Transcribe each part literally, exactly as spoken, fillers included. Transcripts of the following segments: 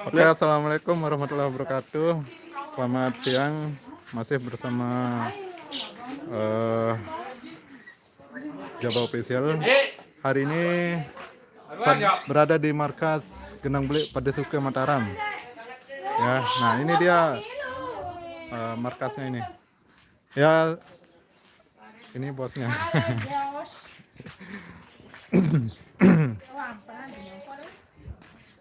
Oke, assalamualaikum warahmatullahi wabarakatuh. Selamat siang, masih bersama eh, Jaba Official. Hari ini saya berada di markas Gendang Belik Padesuke Mataram. Ya, nah ini dia eh, markasnya ini. Ya, ini bosnya.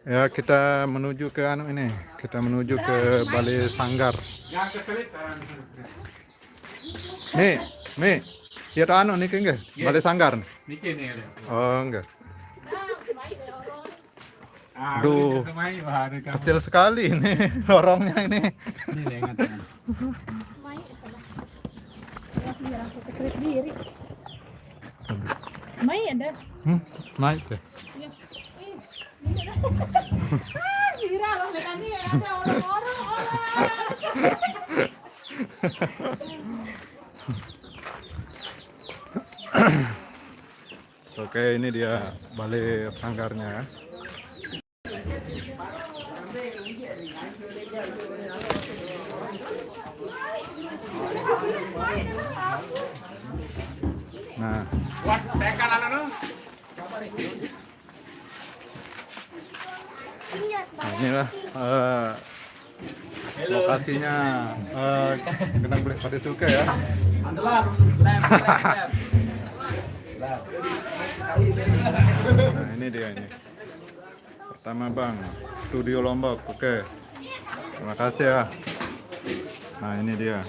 Ya, kita menuju ke anu ini. Kita menuju ke Balai Sanggar. Nih, nih. Ya, anu nih, enggak? Balai Sanggar. Niki nih. Oh, enggak. Aduh, kecil sekali ini lorongnya ini. Ini lengan. Mai, salah. Ya, biar aku keselip diri. Mai ada. Hmm, naik deh. Iya. Ih, ini ada. Ah, gila loh, lihat tadi ya, ada orang-orang, orang. Oke, ini dia balai sanggarnya. Nah. Nah, inilah eh, lokasinya eh, Gendang Belik Padesuke ya. Nah, ini dia ini. Pertama Bang, Studio Lombok. Oke. Terima kasih ya. Nah, ini dia.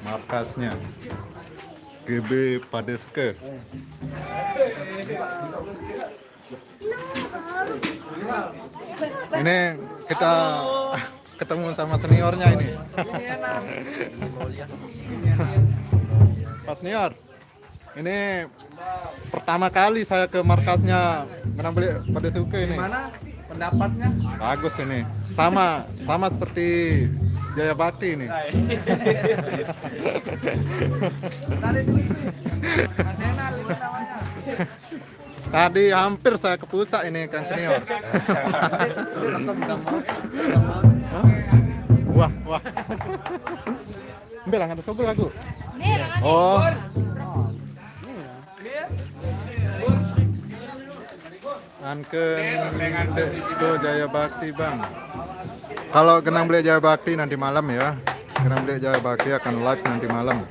Markasnya G B Padesuke. Ini kita ketemu sama seniornya ini. Pak Senior, ini pertama kali saya ke markasnya Gendang Belik Padesuke ini. Gimana pendapatnya? Bagus ini. Sama, sama seperti Jaya Bakti ini. Hai. Tadi dulu itu. Mas Enal itu namanya. Tadi hampir saya kepusak ini Kang Senior. Wah, wah. Ambil lah, ada sogel aku. Nih, lah. Oh. Anken Dek Do Jaya Bakti, Bang. Kalau Gendang Belik Jaya Bakti nanti malam ya. Gendang Belik Jaya Bakti akan live nanti malam.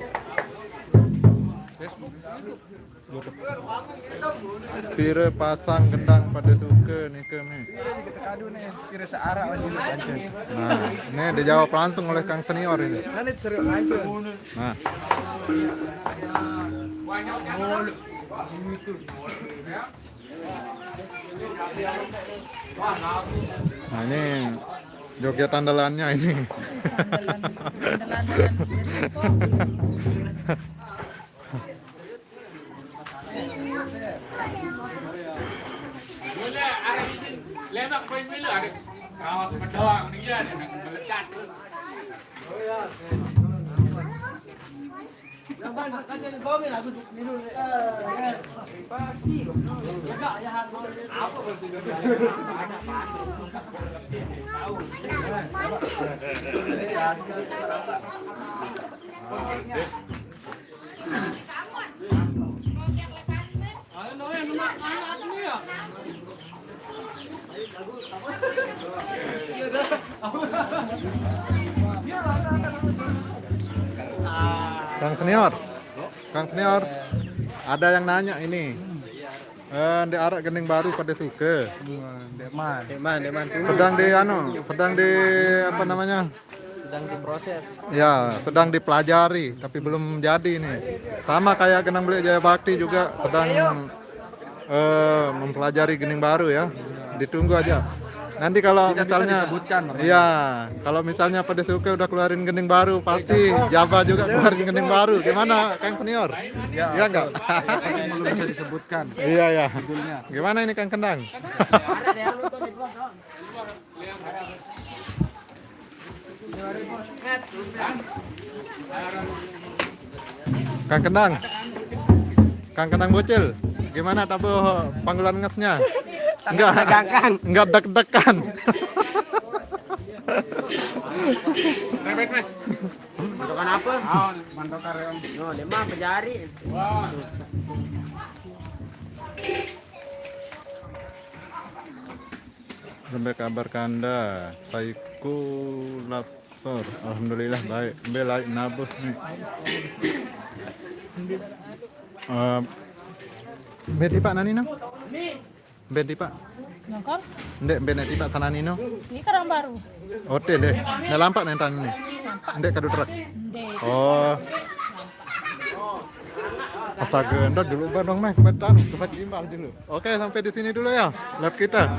Pire pasang gendang Padesuke nike mi? Pire nih kita kadu nih, pire searah wajib aja. Nah, ini dijawab langsung oleh Kang Senior ini. Nanti seru aja. Nah. Nah, ini joget andalannya ini. Andalan, andalan, andalan. Lemak poin bila ada kawas pedoang nih ya, ada melekat. Kang Senior, Kang Senior, ada yang nanya ini. Eh, di arah Gending Baru Padesuke. Deman. Deman, Deman. Sedang di anu, sedang di apa namanya? Sedang diproses. Ya, sedang dipelajari, tapi belum jadi ini. Sama kayak Gendang Belik Jaya Bakti juga sedang eh, mempelajari Gending Baru ya. Ditunggu aja. Nanti kalau misalnya, iya, kalau misalnya Padesuke udah keluarin gending baru, pasti Jaba juga keluarin gending baru. Gimana, Kang Senior? Ya, iya nggak? Belum bisa disebutkan. Iya, ya. Gimana ini, Kang Kendang? Kang Kendang. Kang Kendang bocil. Gimana Tabu, panggulan ngesnya? Sangat menegangkan. Enggak deg-degan. Mantokan apa? Oh, mantokan. No, dia mah pejari. Sampai kabar kanda, saiku lapsor. Alhamdulillah baik. Mbe laik nabuh ni. Eh, mbe tipak nani no? Mbe tipak? Nongkol? Ndek mbe ne tipak tanani no? Ini karang baru. Ote deh. Ne lampak nentang ni. Ndek kadu truk. Deh. Oh. Astaga, ndot dulu ba dong meh, kebetulan cepat imbal dulu. Oke, sampai di sini dulu ya live kita.